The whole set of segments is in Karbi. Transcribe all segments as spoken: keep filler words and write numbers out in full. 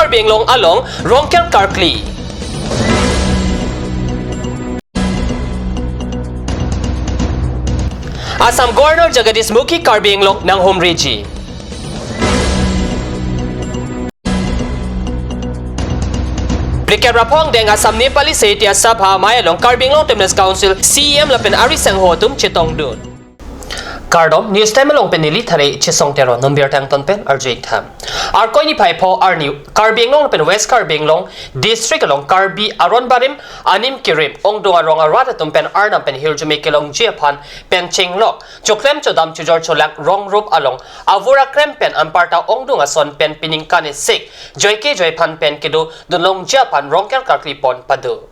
Karbi Anglong along Rongker karkli. Assam Governor Jagadish Mukhi Karbi Anglong nanghumriji. Phlikep ra pho angdeng Assam Nepali Sahitya Sabha amei along Karbi Anglong Autonomous Council C E M lapen ari sangho atum chetongdun. Kardom, news time along pen neli Thare Chesong Teron, non birta angton pen arju-ik tha. Arkoi niphai pho arni Karbi Anglong lapen West Karbi Anglong district along Karbi aron barim anim kerim ongdung arong arat atum pen arnam pen hirjume kelongji aphan pen chenglok, choklem chodam chojor cholak rong rup along avur akrem pen anparta ongdung ason pen piningkan esik joike joiphan pen kedodun longji aphan Rongker karkli pon pado.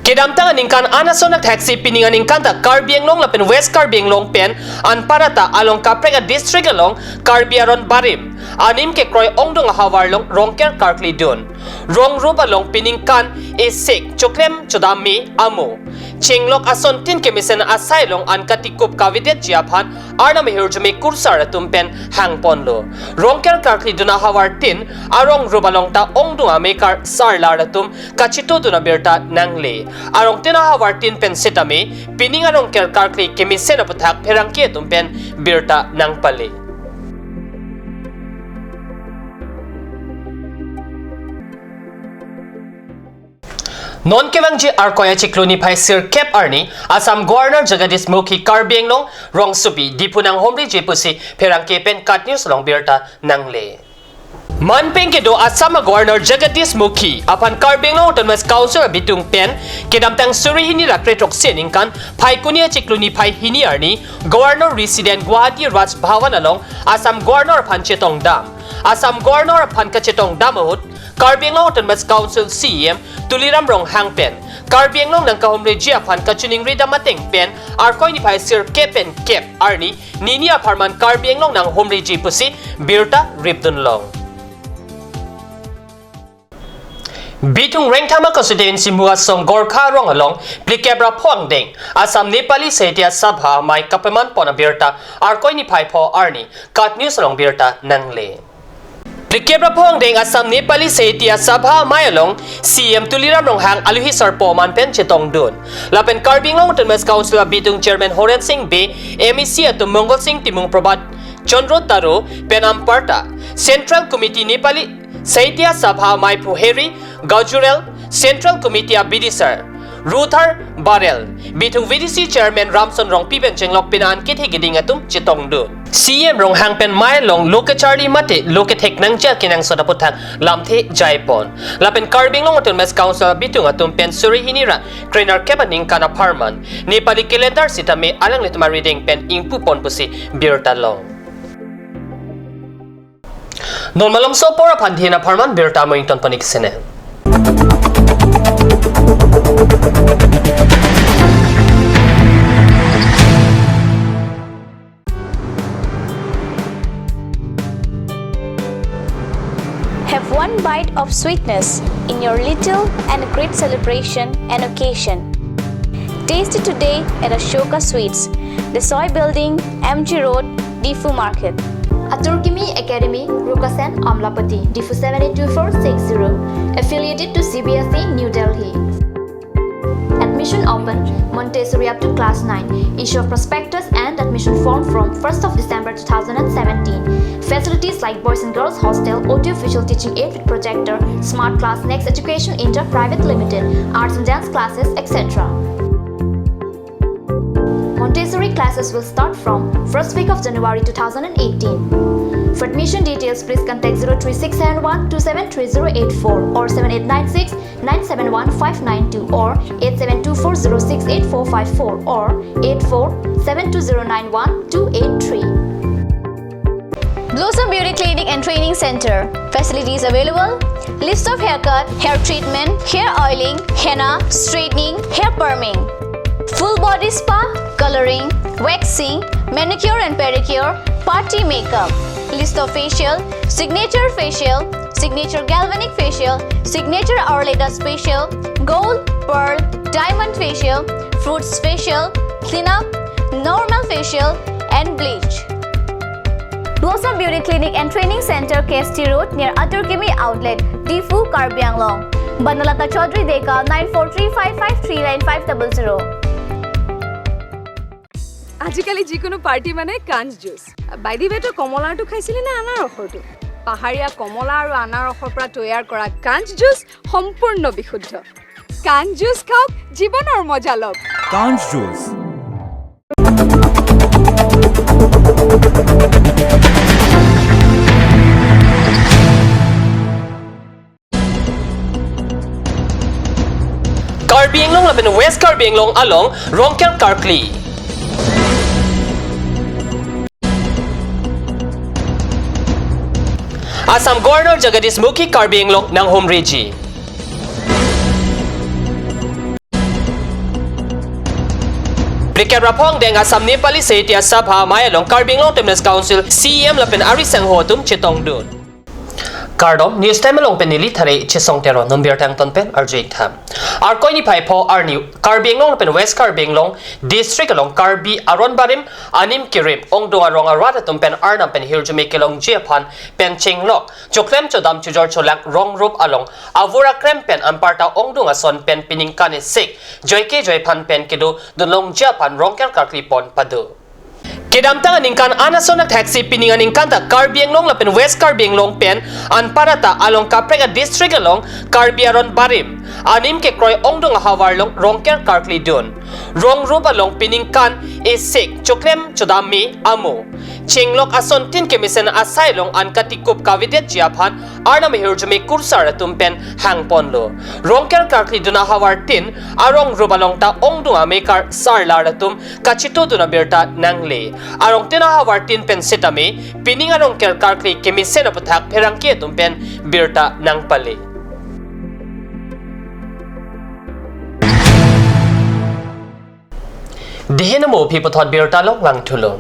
Kedamtang aningkan an ason athaksi pining aningkan ta Karbi Anglong lapen West Karbi Anglong pen anparta along kaprek adistrict along Karbi aron barim anim kekroi ongdung ahavar along Rongker karkli dun. Rong rup along piningkan esik, choklem chodam me amo chenglok asontin kemesen asai along an katikup kavedetji aphan arnam ahirjume kursar atum pen hangponlo. Rongker karkli dun ahavartin arong rup along ta ongdung amekar sarlar atum kachetodun abirta nangle. Arongtin ahavartin pen setame pining a-Rongker karkli kemesen aputhak pherangke atum pen birta nangpale. Non kevangji Arkoi achiklo niphai sirkep arni Assam Governor Jagadish Mukhi Karbi Anglong rongsopi Diphu nanghumriji pusi pherangke pen KAT News along birta nangle. Manpeng kedo Assam a-Governor Jagadish Mukhi aphan Karbi Anglong Autonomous Council abitung pen kedamtang suri hini ra kre throksi aningkan Phaikuni achiklo niphai hini arni Governor Resident Guwahati Raj Bhavan along Assam Governor aphan chetongdam. Assam Governor aphan kachetongdam ahut Karbi Anglong Autonomous Council C E M Tuliram Ronghang pen Karbi Anglong nangkahumriji aphan kachiningri dam ateng pen Arkoi niphai sirkep pen kep arni nini apharman Karbi Anglong nanghumriji pusi birta ripdun long. Bithung Rengthama constituency Muasong Gorkha Rong along phlikep ra pho angdeng Assam Nepali Sahitya Sabha amei kapeman pon abirta Arkoi niphai pho arni KAT News along birta nangle. Phlikep ra pho angdeng Assam Nepali Sahitya Sabha amei along C E M Tuliram Ronghang aluhi sarpo aman pen chetongdun. Lapen Karbi Anglong Autonomous Council abitung Chairman Horen Sing Bey, M A C atum Mongol Sing Timung, Prabhat Chandra Taro pen anparta Central Committee Nepali Sahitya Sabha ameiphu Heri Gaujurel, Central Committee abidisar Rudhar Barel, Bithung V D C Chairman Ramson Rongpi pen chenglok pina an kethe keding atum chetongdun. C E M Ronghang pen mei along lo kacharli mate lo kethek nangji akenangsot aputhak lamthe jaipon. Lapen Karbi Anglong Autonomous Council abitung atum pen suri hini ra kre nerkep aningkan apharman Nepali calendar sitame alanglitum arideng pen ingpu pon pusi birta long. Non malomso apor aphan dhin apharman birta mo ington pon-ik sene. Have one bite of sweetness in your little and great celebration and occasion. Taste it today at Ashoka Sweets, Desoi Building, M G Road, Diphu Market. Atur Kimi Academy, Rukasen, Amlapatty, Diphu seven eight two four six zero. Affiliated to C B S E, New Delhi. Admission open. Montessori up to class nine. Issue of prospectus and admission form from first of December two thousand and seventeen. Facilities like boys and girls hostel, audio visual teaching aid with projector, smart class, Next Education India Private Limited, arts and dance classes, et cetera. Montessori classes will start from first week of January two thousand and eighteen. For admission details, please contact zero three six seven one two seven three zero eight four or seven eight nine six nine seven one five nine two or eight seven two four zero six eight four five four or eight four seven two zero nine one two eight three. Blossom Beauty Clinic and Training Center. Facilities available: lips of haircut, hair treatment, hair oiling, henna, straightening, hair perming, full body spa, coloring, waxing, manicure and pedicure, party makeup, lips of facial, signature facial, signature galvanic facial, signature Ayurveda facial, gold, pearl, diamond facial, fruits facial, cleanup, normal facial, and bleach. Blossom Beauty Clinic and Training Center, K S T Road, near Atur Kimi Outlet, Diphu, Karbi Anglong. Banalata Chaudhary Deka, nine four three five five three nine five double zero. আজিকালি যিকোনো পাৰ্টি মানে কাঞ্চ জুচ। বাইদেৱেতো কমলাৰটো খাইছিলে নে আনাৰসৰটো? পাহাৰীয়া কমলা আৰু আনাৰসৰ পৰা তৈয়াৰ কৰা কাঞ্চ জুচ সম্পূৰ্ণ বিশুদ্ধ। কাঞ্চ জুচ খাওক, জীৱনৰ মজা লওক। কাঞ্চ juice. Karbi Anglong lapen West Karbi Anglong along Rongker karkli. Assam Governor Jagadish Mukhi Karbi Anglong nanghumriji. Phlikep ra phongdeng Assam Nepali Sahitya Sabha amei along Karbi Anglong Autonomous Council C E M lapen ari sangho atum chetongdun. Kardom, News Time along pen neli Thare Chesong Teron, non birta angton pen arju-ik tha. Arkoi niphai pho arni Karbi Anglong lapen West Karbi Anglong District along Karbi aron barim anim kerem ongdung arong arat atum pen arnam pen hirjume kelongji aphan pen chenglok, choklem chodam chojor cholang rong rup along avur akrem pen anparta ongdung ason pen piningkan esik joike joiphan pen kedodun longji aphan Rongker karkli pon pado. Kedamtang aningkan an ason athaksi pining aningkan ta Karbi Anglong lapen West Karbi Anglong pen anparta along kaprek a-district along Karbi aron barim anim kekroi ongdung ahavar along Rongker karkli dun. Rong rup along piningkan esik, choklem chodam me amo. Chenglok asontin kemesen asai along an katikup kavedetji aphan arnam ahirjume kursar atum pen hangponlo. Rongker karkli dun ahavartin arong rup along ta ongdung amekar sarlar atum kachetodun abirta nangle. Arongtin ahavartin pen setame pining a-Rongker karkli kemesen aputhak pherangke atum pen birta nangpale. Dehen amo aphi puthot birta along vangthulo.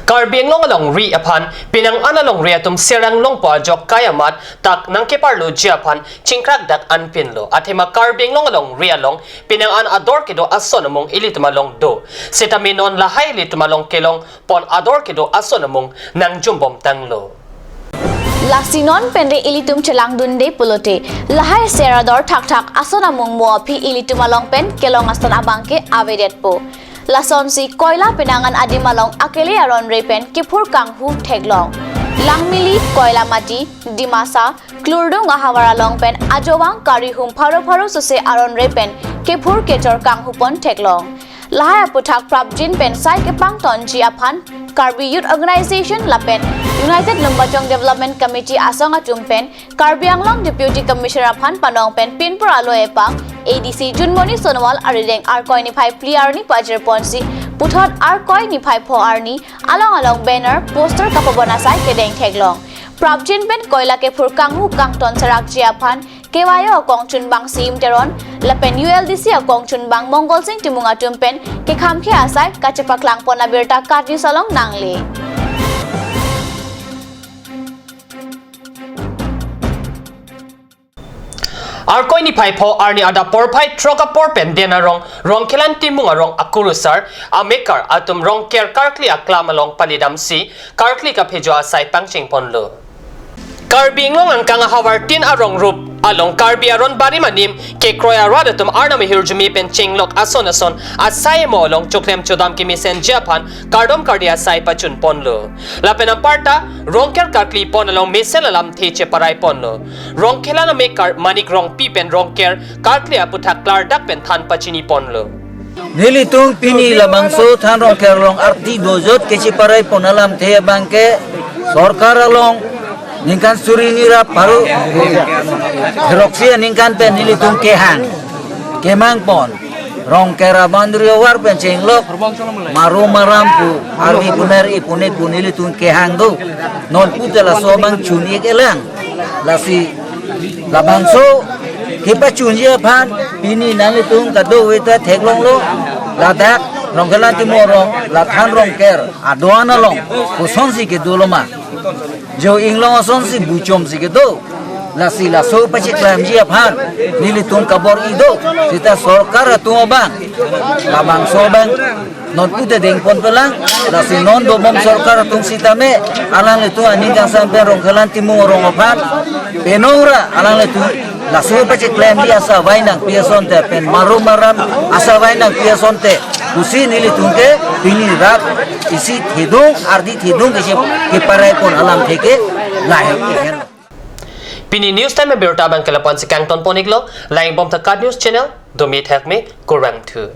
Karbi Anglong alongri aphan penang an alongri atum serang longpo ajok kai amat tak nangkeparloji aphan chingkrak dak anpinlo. Athema Karbi Anglong alongri along penang an ador kedo ason amung ilitum along do. Setame non lahai ilitum along kelong pon ador kedo ason amung nangjumbom tanglo. Lasi non pen re ilitum chelangdunde pulote, lahai ser ador thakthak ason amung mo aphi ilitum along pen kelong ason abangke avedetpo. Lasonsi koila penang an adim along akele aron re pen kephur kanghu theklong. Langmili, Koilamati, Dimasa, Klurdung ahavar along pen ajovang karihum pharo pharo sose aron re pen kephur kechor kanghu pon theklong. Lahai aputhak prapjin pen sai kepangthonji aphan Karbi Youth Organization lapen United Lumbajong Development Committee asong atum pen Karbi Anglong Deputy Commissioner aphan panong pen pinpur alo epang A D C Junmoni Sonowal arideng Arkoi niphai phli arni pajirponsi puthot Arkoi niphai pho arni along along banner, poster kapabon asai kedeng theklong. Prapjin pen koila kephur kanghu kangthon serakji aphan K Y O akongchunbang Sim Teron lapen U L D C akongchunbang Mongol Sing Timung atum pen kekhamkhe asai kachepaklang pon abirta karni salong nangle. Arkoi niphai pho arni adap porphai throk apor pen Den Arong Rongkhelan Timung arong akurusar amekar atum Rongker karkli aklam along palidamsi karkli kaphejo asai pangcheng ponlo. Karbi Anglong angkang ahavartin arong rup along Karbi aron barim anim kekroi arat atum arnam ahirjume pen chenglok ason ason asai mo along choklem chodam kemesenji aphan kardom kardi asai pachun ponlo. Lapen anparta Rongker karkli pon along mesen alamthe cheparai ponlo. Rongkhelan amekar Manik Rongpi pen Rongker karkli aputhak klardak pen than pachini ponlo. Nelitum pini labangso than Rongker along arti dojot kecheparai pon alamthe abangke sorkar along ningkan suri hini ra pharo throksi aningkan pen nelitum kehang kemang pon. Rongker a-boundary wall pen chenglok maru maram pu arvi puner ipune pu nelitum kehang do. Non puta laso abang chun-ik elang. Lasi labangso kepachunji aphan pini nanglitum kadokave ta theklonglo, ladak Rongkhelan Timung arong la than Rongker adoan along kosonsi kedo loma. Jo inglong asonsi buchomsi kedo. Lasi laso pacheklemji aphan nelitum kabor-i do, seta sorkar atum abang, labangso abang non pute dengpon pelang, lasi non dobom sorkar atum sitame, alanglitum aning kangsam pen Rongkhelan Timung arong aphan, penongra alanglitum laso pacheklemji asai nangpi asonte pen marum maram asai nangpi asonte pusi nelitum ke pini rat isi thedung ardi thedung kesi keparai pon alamthe ke lahei ihen. Pini news time abirta abang ke lapu-an si kangton pon-iklo, langbom tha KAT News Channel, domi thakme, kurvangthu.